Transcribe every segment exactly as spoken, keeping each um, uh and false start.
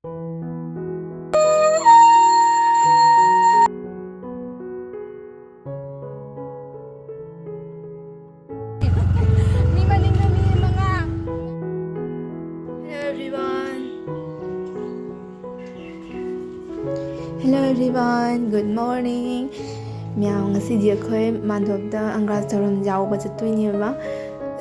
ꯃꯤ ꯃꯅꯤꯡꯗ ꯃꯤ ꯃꯉꯥ꯫ Hello everyone. Hello everyone, good morning. ꯃꯌꯥꯝ, ꯉꯁꯤꯗꯤ ꯑꯩꯈꯣꯏ ꯃꯥꯟꯗꯣꯞꯇ ꯑꯪꯒ꯭ꯔꯥꯖ ꯊꯧꯔꯝ ꯌꯥꯎꯕ ꯆꯠꯇꯣꯏꯅꯦꯕ꯫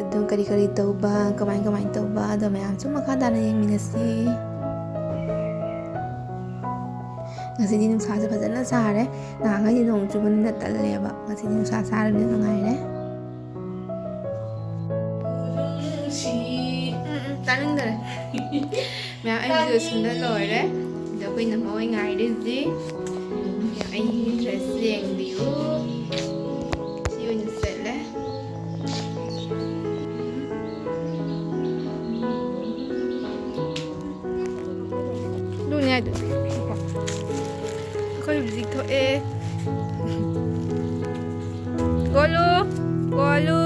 ꯑꯗꯣ ꯀꯔꯤ ꯀꯔꯤ ꯇꯧꯕ, ꯀꯃꯥꯏ ꯀꯃꯥꯏ ꯇꯧꯕ, ꯑꯗꯣ ꯃꯌꯥꯝꯁꯨ ꯃꯈꯥ ꯇꯥꯅ ꯌꯦꯡꯃꯤꯟꯅꯁꯤ꯫ ꯉꯁꯤꯗꯤ ꯅꯨꯡꯁꯥꯁꯦ ꯐꯖꯅ ꯁꯥꯔꯦ꯫ ꯅꯍꯥꯟꯈꯩꯗꯤ ꯅꯣꯡ ꯆꯨꯕꯅꯤꯅ ꯇꯜꯂꯦꯕ꯫ ꯉꯁꯤꯗꯤ ꯅꯨꯡꯁꯥ ꯁꯥꯔꯕꯅꯤꯅ ꯅꯨꯡꯉꯥꯏꯔꯦ꯫ ꯎꯝ, ꯎꯝ, ꯇꯥꯅꯤꯡꯗꯔꯦ꯫ ꯃꯌꯥꯝ, ꯑꯩꯁꯨ ꯁꯤꯟꯕ ꯂꯣꯏꯔꯦ꯫ ꯑꯗꯣ ꯑꯩꯈꯣꯏ ꯏꯅꯝꯃ ꯍꯣꯏ ꯉꯥꯏꯔꯤꯁꯤ꯫ ꯑꯩꯒꯤ dress ꯌꯦꯡꯕꯤꯌꯨ꯫ ꯁꯤ ꯑꯣꯏꯅ ꯁꯦꯠꯂꯦ꯫ ꯑꯗꯨꯅꯦ ꯍꯥꯏꯗꯣ꯫ ꯑꯩꯈꯣꯏ ꯍꯧꯖꯤꯛ ꯊꯣꯛꯑꯦ꯫ ꯀꯣꯂꯨ, ꯀꯣꯂꯨ꯫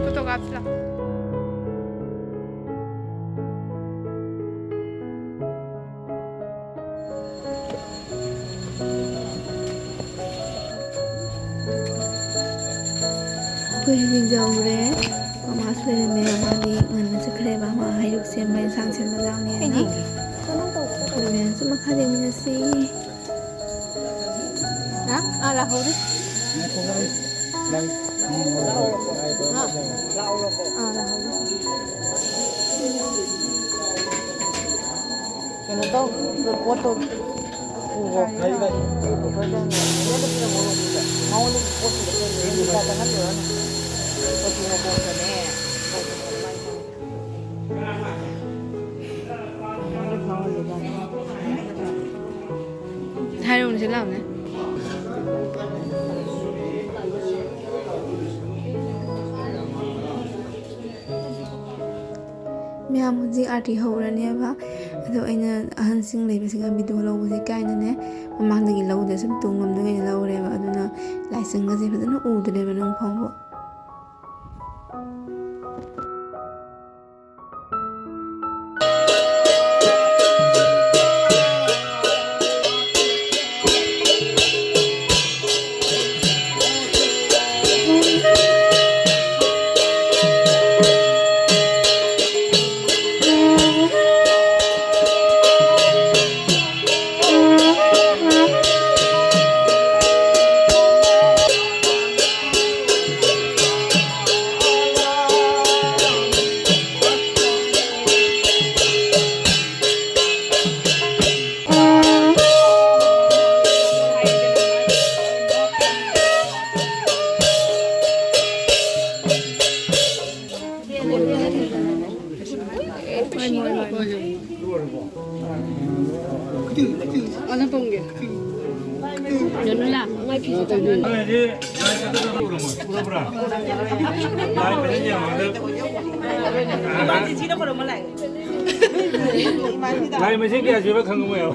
Photo ꯀꯥꯞꯁꯤ ꯂꯥꯎ꯫ ꯑꯩꯈꯣꯏ ꯍꯧꯖꯤꯛ ꯌꯧꯔꯦ꯫ ꯃꯃꯥꯁꯨ ꯂꯩꯔꯝꯃꯦ꯫ ꯃꯥꯗꯤ ꯉꯟꯅ ꯆꯠꯈ꯭ꯔꯦꯕ꯫ ꯃꯥ ꯍꯩꯔꯨꯛ ꯁꯦꯝꯕ, ꯏꯟꯁꯥꯡ ꯁꯦꯝꯕ ꯌꯥꯎꯅꯤꯅ꯫ ꯑꯗꯨꯅꯦ ꯁꯨꯝ ꯃꯈꯥ ꯌꯦꯡꯃꯤꯟꯅꯁꯤ꯫ ꯍꯥ? ꯑꯥ, ꯂꯥꯛꯍꯧꯔꯤ꯫ ꯀꯩꯅꯣ ꯇꯧ, ꯄꯣꯠꯇꯣ ꯄꯨꯈꯣ꯫ ꯃꯉꯣꯟꯗ ꯄꯣꯠ ꯄꯤꯔꯛꯄ ꯃꯤ ꯃꯆꯥ ꯆꯪꯍꯜꯂꯨꯔꯅꯨ꯫ ꯄꯣꯠꯇꯨ ꯃꯀꯣꯛꯇꯅꯦ꯫ ꯍꯥꯏꯔꯛꯎꯅꯦ, ꯁꯤ ꯂꯥꯎꯅꯦ꯫ ꯃꯌꯥꯝ, ꯍꯧꯖꯤꯛ ꯑꯥꯔꯇꯤ ꯍꯧꯔꯅꯦꯕ꯫ ꯑꯗꯣ ꯑꯩꯅ ꯑꯍꯟꯁꯤꯡ ꯂꯩꯕꯁꯤꯒ ꯚꯤꯗꯤꯑꯣ ꯂꯧꯕꯁꯦ ꯀꯥꯏꯅꯅꯦ ꯃꯃꯥꯡꯗꯒꯤ ꯂꯧꯗꯦ, ꯁꯨꯝ ꯇꯨꯡꯂꯣꯝꯗꯒꯤ ꯑꯣꯏꯅ ꯂꯧꯔꯦꯕ꯫ ꯑꯗꯨꯅ ꯂꯥꯏꯁꯪꯒꯁꯦ ꯐꯖꯅ ꯎꯗ꯭ꯔꯦꯕ ꯅꯪ ꯐꯥꯎꯕ꯫ ꯑꯗꯨ ꯄꯨꯡꯒꯤ ꯌꯣꯟꯅꯨꯂꯥ, ꯃꯥꯏ ꯐꯤꯁꯦ ꯇꯧꯕꯤꯌꯨ꯫ ꯅꯪ ꯍꯧꯖꯤꯛ ꯂꯥꯏ ꯆꯠꯀꯗꯕ ꯎꯔꯕꯣ? ꯎꯔꯕ꯭ꯔꯥ? ꯂꯥꯏ ꯐꯖꯅ ꯌꯦꯡꯉꯣ, ꯍꯟꯗꯛ꯫ ꯏꯃꯥꯟꯁꯤꯅ ꯈꯨꯔꯨꯝꯕ ꯂꯥꯛꯑꯦ꯫ ꯂꯥꯏ ꯃꯁꯤꯡ ꯀꯌꯥ ꯁꯨꯕ ꯈꯪꯉꯝꯃꯣꯏ ꯍꯥꯏꯕ꯫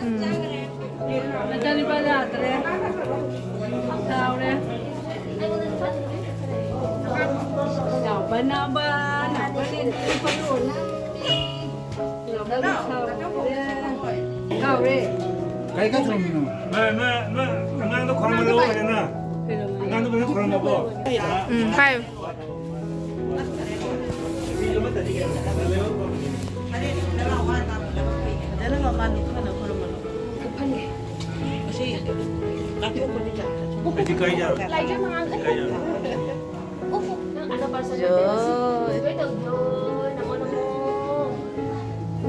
ꯎꯝ꯫ ꯂꯨꯄꯥ ꯂꯥꯛꯇ꯭ꯔꯦ꯫ ꯀꯥꯎꯔꯦ꯫ ꯅꯥꯎꯕ, ꯅꯥꯎꯕ, ꯅꯥꯎꯕ ꯂꯦꯟꯗ꯭ꯔꯤ ꯄꯥꯏꯔꯛꯑꯣ ꯅꯪ꯫ ꯅꯥꯎꯕ ꯁꯥꯎꯔꯦ꯫ ꯀꯥꯎꯔꯦ꯫ ꯀꯩ ꯀꯥ ꯊꯝꯃꯤꯅꯣ? ꯅꯣꯏ, ꯅꯣꯏ, ꯅꯣꯏ ꯑꯉꯥꯡꯗꯣ ꯈꯣꯏꯔꯝꯃꯜꯂꯣ ꯐꯖꯅ꯫ ꯑꯉꯥꯡꯗꯣ ꯐꯖꯅ ꯈꯣꯏꯔꯝꯃꯣꯀꯣ꯫ ꯎꯝ, ꯄꯥꯏꯌꯨ꯫ ꯐꯖꯅ ꯃꯃꯥ ꯅꯤꯡꯊꯤꯅ ꯈꯣꯏꯔꯝꯃꯜꯂꯣ꯫ ꯎꯞꯍꯟꯒꯦ꯫ ꯃꯁꯤ ꯂꯥꯞꯊꯣꯛꯄꯅꯤ ꯀꯥꯏꯅ꯫ ꯑꯩꯗꯤ ꯀꯥꯏ ꯌꯥꯔꯣꯏ꯫ ꯂꯥꯏꯖ ꯃꯉꯥꯜ꯫ ꯀꯥꯏ ꯌꯥꯔꯣꯏ꯫ ꯎꯞ, ꯎꯞ, ꯅꯪ ꯑꯅꯥ ꯄꯥꯁ ꯖꯣꯏ꯫ ꯂꯣꯏ ꯇꯧꯕꯤꯌꯣ꯫ ꯅꯃꯣ, ꯅꯃꯣ꯫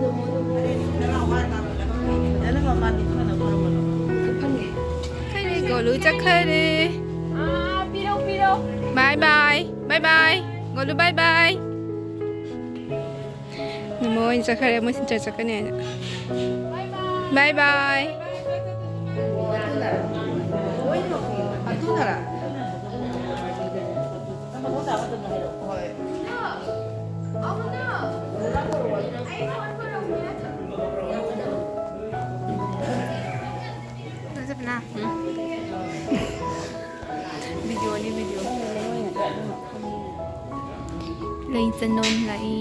ꯅꯃꯣ, ꯅꯃꯣ꯫ ꯐꯖꯅ ꯃꯃꯥ ꯅꯤꯡꯊꯤꯅ ꯈꯣꯏꯔꯝꯃꯜꯂꯣ꯫ ꯎꯞꯍꯟꯒꯦ꯫ ꯆꯠꯈꯔꯦ, ꯒꯣꯂꯨ ꯆꯠꯈꯔꯦ꯫ ꯑꯥ, ꯄꯤꯔꯧ, ꯄꯤꯔꯧ꯫ Bye bye, bye bye꯫ ꯒꯣꯂꯨ bye bye꯫ ꯃꯣꯏ ꯆꯠꯈ꯭ꯔꯦ, ꯃꯣꯏ ꯁꯤꯟꯆꯔ ꯆꯠꯀꯅꯤ ꯍꯥꯏꯅ꯫ Bye bye꯫ ꯅꯪ ꯆꯠꯄꯅ? ꯎꯝ꯫ ꯚꯤꯗꯤꯑꯣꯅꯤ, ꯚꯤꯗꯤꯑꯣ꯫ ꯂꯩ ꯆꯅꯣꯝ ꯂꯥꯛꯏ꯫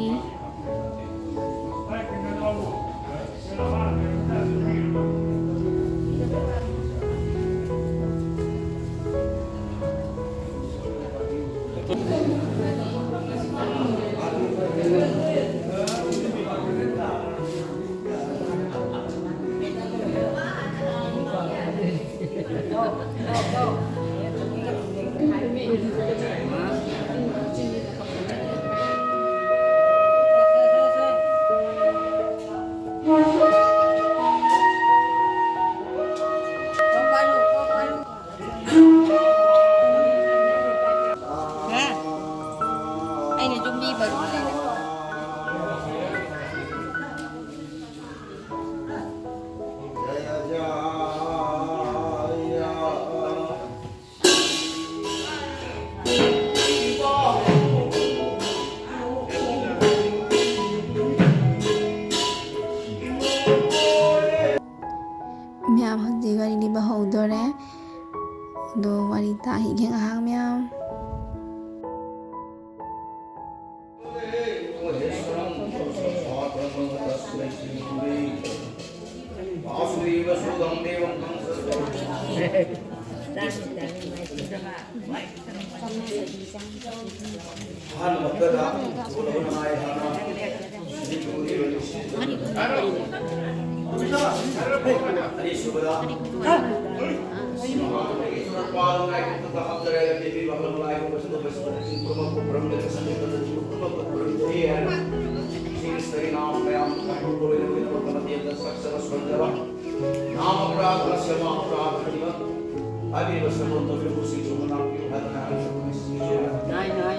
ꯑꯗꯣ ꯋꯥꯔꯤ ꯇꯥꯈꯤꯒꯦ ꯉꯥꯏꯍꯥꯛ ꯃꯌꯥꯝ꯫ ꯑꯍꯥꯟꯕ ꯃꯛꯇꯗ ꯎꯅꯕ ꯅꯨꯡꯉꯥꯏ ꯍꯥꯏꯅ ꯑꯅꯤꯁꯨꯕꯗ ꯄꯥꯜ ꯉꯥꯏꯕꯗꯨꯗ ꯍꯥꯞꯆꯔꯦ꯫ ꯗꯦꯕꯤ ꯕꯍꯜ ꯂꯥꯏꯒꯨꯝꯕꯁꯤꯗ ꯄꯨꯝꯅꯃꯛꯄꯨ ꯈꯨꯔꯨꯝꯖꯔꯤ, ꯁꯟꯗꯦ ꯈꯨꯔꯨꯝꯖꯔꯤ ꯍꯥꯏꯅ ꯁ꯭ꯔꯤ ꯀ꯭ꯔꯤꯁꯅꯒꯤ ꯅꯥꯃ ꯃꯌꯥꯝ ꯂꯥꯏꯕꯨꯡ ꯂꯣꯏꯅ ꯂꯣꯏꯅꯃꯛ ꯂꯝꯖꯦꯜꯗ ꯆꯠꯆꯕ ꯁꯣꯟꯖꯕ ꯅꯥꯃ ꯑꯄꯔꯥꯙ, ꯁꯦꯕꯥ ꯑꯄꯔꯥꯙ ꯈꯨꯗꯤꯡꯃꯛ ꯍꯥꯏꯕꯤꯔꯤꯕ ꯁꯔꯕꯣꯟ ꯇꯧꯕꯤꯔꯤꯕ ꯁꯤꯡꯁꯨ ꯃꯅꯥꯎ ꯄꯤꯌꯨ ꯍꯥꯏꯗꯅ ꯍꯥꯏꯔꯤꯕ ꯅꯥꯏ, ꯅꯥꯏ꯫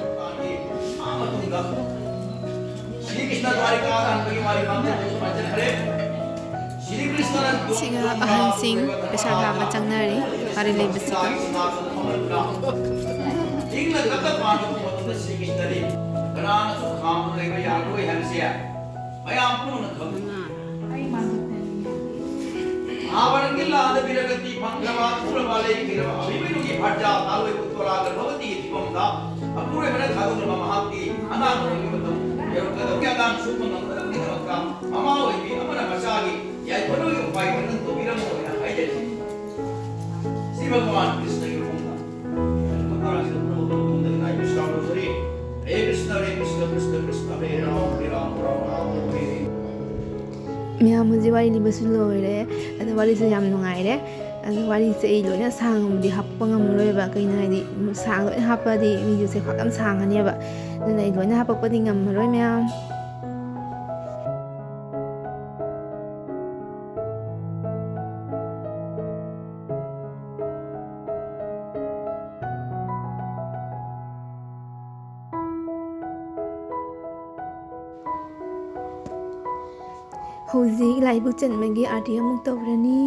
ꯁꯤꯒ ꯑꯍꯟꯁꯤꯡ ꯄꯩꯁꯥ ꯊꯥꯕ ꯆꯪꯅꯔꯤ, ꯋꯥꯔꯤ ꯂꯩꯕꯁꯤꯒ꯫ ꯀꯅꯥꯅꯁꯨ ꯈꯥꯝꯗꯨꯅ ꯂꯩꯕ ꯌꯥꯔꯣꯏ ꯍꯥꯏꯕꯁꯦ ꯃꯌꯥꯝ ꯄꯨꯝꯅꯃꯛꯅ ꯈꯪꯏ꯫ ꯃꯍꯥꯚꯥꯔꯠꯀꯤ ꯂꯥꯟꯗ ꯕꯤꯔꯒꯇꯤ ꯐꯪꯈ꯭ꯔꯕ, ꯊꯨꯔꯕ, ꯂꯩꯈꯤꯗ꯭ꯔꯕ ꯑꯚꯤꯃꯟꯌꯨꯒꯤ ꯐꯠꯖꯥ ꯂꯥꯜꯂꯣꯏꯕꯨ ꯇꯣꯔꯥ ꯒꯔꯚꯕꯇꯤꯒꯤ ꯐꯤꯕꯝꯗ ꯑꯄꯨꯔꯣꯏꯕꯅ ꯊꯥꯗꯣꯛꯂꯕ ꯃꯍꯥꯛꯀꯤ ꯑꯉꯥꯡ ꯑꯣꯏꯔꯤꯉꯩ ꯃꯇꯝ ꯌꯧꯔꯛꯀꯗꯧꯔꯤ꯫ ꯑꯉꯥꯡ ꯁꯨꯝꯕ ꯉꯝꯒꯗꯕꯒꯤꯗꯃꯛꯇ ꯃꯃꯥ ꯑꯣꯏꯕꯤ ꯑꯃꯅ ꯃꯆꯥꯒꯤ ꯌꯥꯏꯐꯅꯕꯒꯤ ꯎꯄꯥꯏ ꯑꯃꯇꯪ ꯇꯧꯕꯤꯔꯝꯃꯣ ꯍꯥꯏꯅ ꯍꯥꯏꯖꯔꯤ꯫ ꯁ꯭ꯔꯤ ꯚꯒꯋꯥꯟ ꯀ꯭ꯔꯤꯁꯅꯒꯤ ꯃꯐꯝꯗ ꯃꯈꯥꯁꯤꯗ ꯄꯨꯝꯅꯃꯛ ꯇꯧꯗꯨꯅ ꯉꯥꯏꯕ ꯁ꯭ꯔꯥꯝ ꯂꯧꯖꯔꯤ꯫ ꯍꯔꯦ ꯀ꯭ꯔꯤꯁꯅ, ꯍꯔꯦ ꯀ꯭ꯔꯤꯁꯅ, ꯀ꯭ꯔꯤꯁꯅ ꯀ꯭ꯔꯤꯁꯅ, ꯍꯔꯦ ꯔꯥꯝ, ꯍꯔꯦ ꯔꯥꯝ, ꯔꯥꯝ ꯔꯥꯝ ꯍꯔꯦ ꯍꯔꯦ꯫ ꯃꯌꯥꯝ ꯍꯧꯖꯤꯛ ꯋꯥꯔꯤ ꯂꯤꯕꯁꯨ ꯂꯣꯏꯔꯦ꯫ ꯑꯗꯣ ꯋꯥꯔꯤꯁꯦ ꯌꯥꯝ ꯅꯨꯡꯉꯥꯏꯔꯦ꯫ ꯑꯗꯣ ꯋꯥꯔꯤꯁꯦ ꯑꯩ ꯂꯣꯏꯅ ꯁꯥꯡꯕꯗꯤ ꯍꯥꯞꯄ ꯉꯝꯃꯔꯣꯏꯕ, ꯀꯩꯅꯣ ꯍꯥꯏꯗꯤ ꯁꯥꯡ ꯂꯣꯏꯅ ꯍꯥꯞꯄꯗꯤ ꯚꯤꯗꯤꯑꯣꯁꯦ ꯈ꯭ꯋꯥꯏ ꯌꯥꯝ ꯁꯥꯡꯉꯅꯦꯕ꯫ ꯑꯗꯨꯅ ꯑꯩ ꯂꯣꯏꯅ ꯍꯥꯄꯛꯄꯗꯤ ꯉꯝꯃꯔꯣꯏ ꯃꯌꯥꯝ꯫ ꯍꯧꯖꯤꯛ ꯂꯥꯏꯕꯨꯛ ꯆꯟꯕꯒꯤ ꯑꯥꯔꯇꯤ ꯑꯃꯨꯛ ꯇꯧꯔꯅꯤ꯫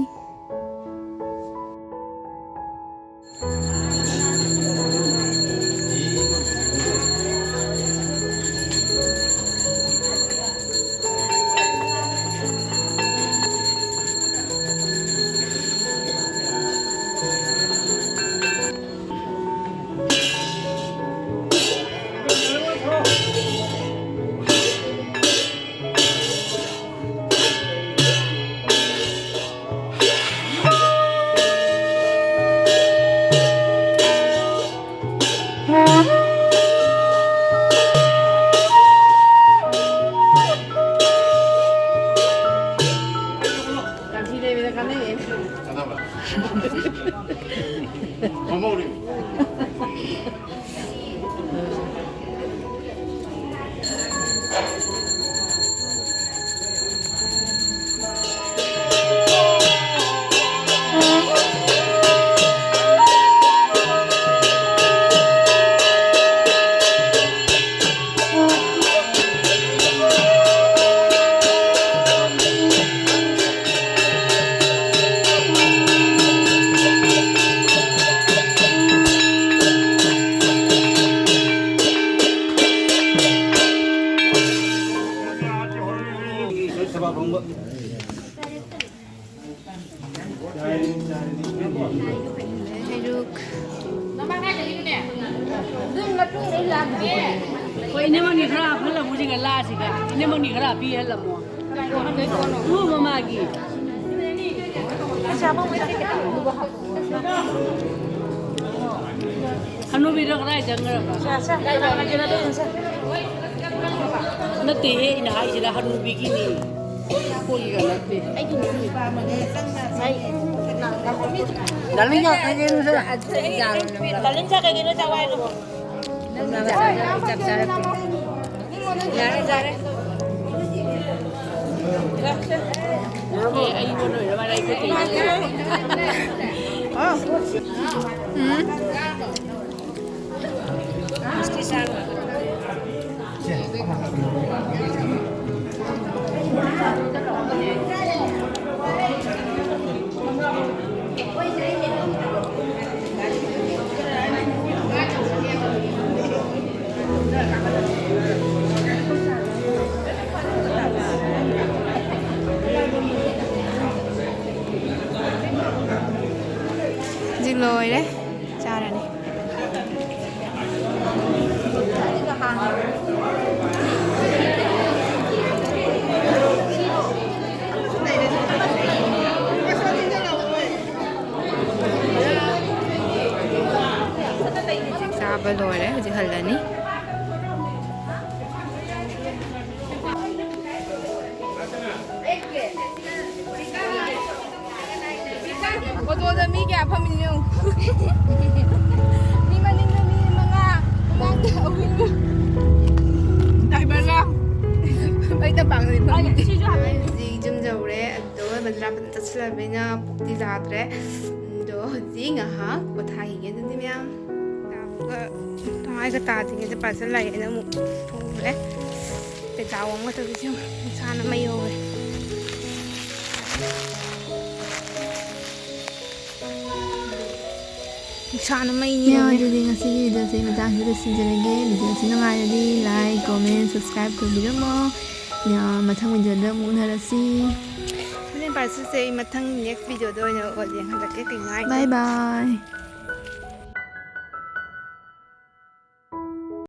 ꯍꯩꯔꯨꯛ꯫ ꯍꯣꯏ, ꯏꯅꯦꯃꯛꯅꯤ ꯈꯔ ꯍꯥꯞꯍꯜꯂꯝꯃꯨ ꯁꯤꯒ ꯂꯥꯁꯤꯒ꯫ ꯏꯅꯦꯃꯛꯅꯤ ꯈꯔ ꯄꯤꯍꯜꯂꯝꯃꯣ꯫ ꯎ ꯃꯃꯥꯒꯤ꯫ ꯍꯅꯨꯕꯤꯗꯣ ꯀꯗꯥꯏ ꯆꯪꯈ꯭ꯔꯕ? ꯅꯠꯇꯦꯍꯦ, ꯑꯩꯅ ꯍꯥꯏꯁꯤꯅ ꯍꯅꯨꯕꯤꯒꯤꯅꯤ꯫ ꯑꯩꯈꯣꯏꯒꯤꯒ ꯅꯠꯇꯦ꯫ ꯗꯥꯔꯂꯤꯡ ꯆꯥ ꯀꯩꯒꯤꯅꯣ ꯁꯦ? ꯗꯥꯔꯂꯤꯡ ꯆꯥ ꯀꯩꯒꯤꯅꯣ ꯆꯥ ꯋꯥꯏꯔꯣ? ꯆꯞ ꯆꯥꯔꯦ꯫ ꯌꯥꯔꯦ, ꯌꯥꯔꯦ꯫ ꯑꯦ, ꯑꯩꯉꯣꯟꯗ ꯑꯣꯏꯔ ꯃꯥꯜꯂꯦ, ꯑꯩ ꯈꯨꯠꯇ ꯌꯦꯡꯉꯣ꯫ ꯎꯝ꯫ ꯍꯧꯖꯤꯛ ꯂꯣꯏꯔꯦ꯫ ꯆꯥꯔꯅꯤ꯫ ꯆꯥꯕ ꯂꯣꯏꯔꯦ, ꯍꯧꯖꯤꯛ ꯍꯜꯂꯅꯤ꯫ ꯑꯣꯇꯣꯗ ꯃꯤ ꯀꯌꯥ ꯐꯝꯃꯤꯅꯣ ꯌꯦꯡꯉꯨ꯫ ꯆꯠꯁꯤꯜꯂꯕꯅꯤꯅ ꯄꯨꯛꯇꯤ ꯂꯥꯗ꯭ꯔꯦ꯫ ꯑꯗꯣ ꯍꯧꯖꯤꯛ ꯉꯥꯏꯍꯥꯛ ꯄꯣꯊꯥꯈꯤꯒꯦ꯫ ꯑꯗꯨꯗꯤ ꯃꯌꯥꯝ ꯇꯥꯕꯒ ꯇꯉꯥꯏꯒ ꯇꯥꯗ꯭ꯔꯤꯉꯩꯗ ꯄꯥꯏꯁꯜꯂꯛꯑꯦꯅ ꯑꯃꯨꯛ ꯊꯣꯛꯎꯔꯦ꯫ ꯄꯦꯖꯥ ꯋꯥꯡꯕ ꯃꯇꯝꯗꯁꯨ ꯅꯨꯡꯁꯥꯅ ꯃꯩ ꯍꯧꯔꯦ꯫ ꯅꯨꯡꯁꯥꯅ ꯃꯩꯅꯤ ꯌꯥ, ꯍꯧꯔꯦ꯫ ꯑꯗꯨꯗꯤ ꯉꯁꯤꯒꯤ ꯚꯤꯗꯤꯑꯣꯁꯦ ꯑꯩ ꯃꯇꯥꯡꯁꯤꯗ ꯂꯣꯏꯁꯤꯟꯖꯔꯒꯦ꯫ ꯚꯤꯗꯤꯑꯣꯁꯤ ꯅꯨꯡꯉꯥꯏꯔꯗꯤ like, comment, subscribe ꯇꯧꯕꯤꯔꯝꯃꯣ꯫ ꯌꯥ, ꯃꯊꯪ ꯚꯤꯗꯤꯑꯣꯗ ꯑꯃꯨꯛ ꯎꯅꯔꯁꯤ꯫ ꯃꯊꯪ ꯄꯥꯔꯠꯁꯤꯁꯦ ꯑꯩ ꯃꯊꯪ next ꯚꯤꯗꯤꯑꯣꯗ ꯑꯣꯏꯅ ꯌꯦꯡꯍꯜꯂꯛꯀꯦ꯫ ꯀꯩ ꯉꯥꯏ꯫ Bye bye꯫